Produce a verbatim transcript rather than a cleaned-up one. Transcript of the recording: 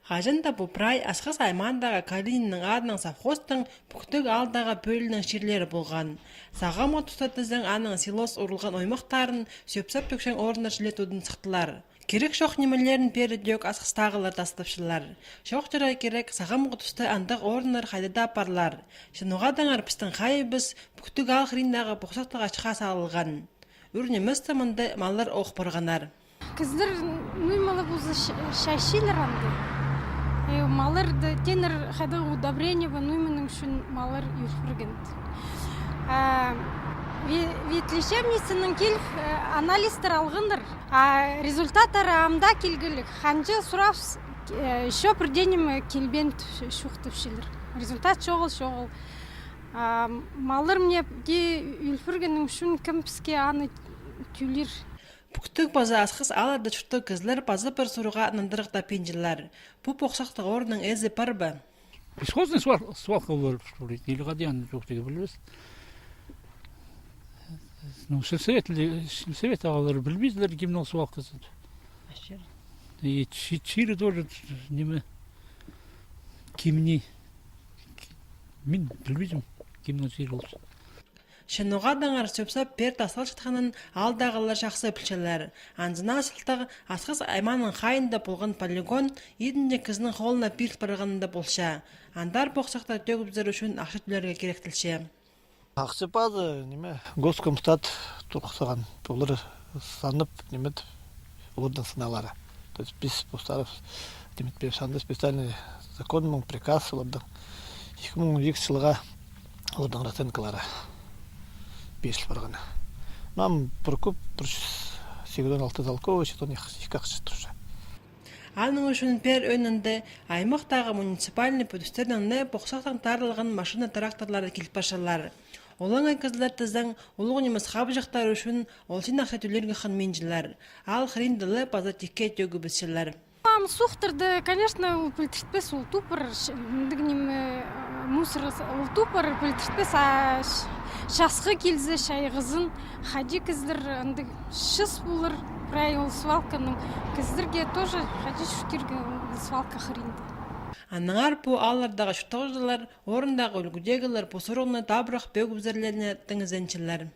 Хаҷан даа пу прай Асхыс аймаандағы Калининнің адынаң совхозтың Пӱктӱк аалдағы пӧлиинің чирлері полған. Сағамғы туста тізең аның силос урылған оймахтарын сӧп-сап тӧкчең орыннар чіли тудын сыхтылар. Кирек чох нимелерін пеер дее Асхыстағылар тастапчалар. Чоохтирға кирек, сағамғы туста андағ орыннар хайда даа парлар. Че ноға даңар пістің хайиибіс Пӱктӱк аал хыриндағы похсахтығ ачха салылған. Ӱр ниместе мында маллар ох парғаннар. Кізілер нуймалап уза чайчалар анда. Э, малларны теңер хайдағ удобрение ба нуйманың ӱчӱн маллар ӧлтірген. А, ве-, ветлечебницаннаң киліп, э, анализтер алғаннар. А результаттары амды килгелек. Ханҷа сурабыс, э, ещё пір дее ниме килбеен чох тіпчелер. Результат чоғыл, чоғыл. А, маллар мына дее ӧлтіргеннің ӱчӱн кем піске аны тӧлир? Пӱктӱк паза Асхыс аалларда чуртағ кізілер паза пір сурығға нандырығ таппинчалар. Пу похсахтығ орынның ээзі пар ба? Бесхозный свал-, свалка полар, что ли, или хайди аны чоохтирға пілбес. Ну, сельсовет, сельсовет ағалары пілбезілер, кемнің свалказы. И чи-, чирі тоже, ниме, кемнің. Мин пілбеем, кемнің чирі ол. Че ноға даңар сӧп-сап пеер тасталчатханын аалдағылар чахсы пілчелер. Анзына сылтағ Асхыс аймааның хайиинда полған полигон идінде кізінің холына пиріл парғанында полча. Андар похсахтар тӧгібізер ӱчӱн ахча тӧлирге киректелче. Ахча пазы, ниме, Госкомстат турғысхан. Олар санап, ниме, оларның сыналары. То есть піс постарыбыс, ниме, піс анда специальный законнаң, приказ оларның. Ікі муң он ікінҷі чылға оларның расценкалары пиріл парған. Нам пір куб, пір чӱс сигізон алты толковый, читон ікі ахча турча. Аның ӱчӱн пеер ӧӧнінде аймахтағы муниципальный пӱдістернең не похсахтаң тарылған машина-тракторлары киліп парчалар. Олаңай кізілер тізең, улуғ нимес хабыҷахтар ӱчӱн ол син ахча тӧлирге хынминчалар. Аал хыринда ла паза тикке тӧгібісчелер. Ам суғ тирде, конечно, ол пілдіртпес, ол тупар, ш-, мындағ ниме, э, мусор с-, ол тупар пілдіртпес, а ш-, часхы килзе, чайғызын, хайди кізілер андағ чыс полар, прай ол свалканың. Кізілерге тоже хайди чуртирға ол свалка хыринда. Аннаңар пу ааллардағы чуртағҷылар, орындағы ӱлгӱдегілер пу сурығны табырах пӧгібізерлеріне теңізенчелер.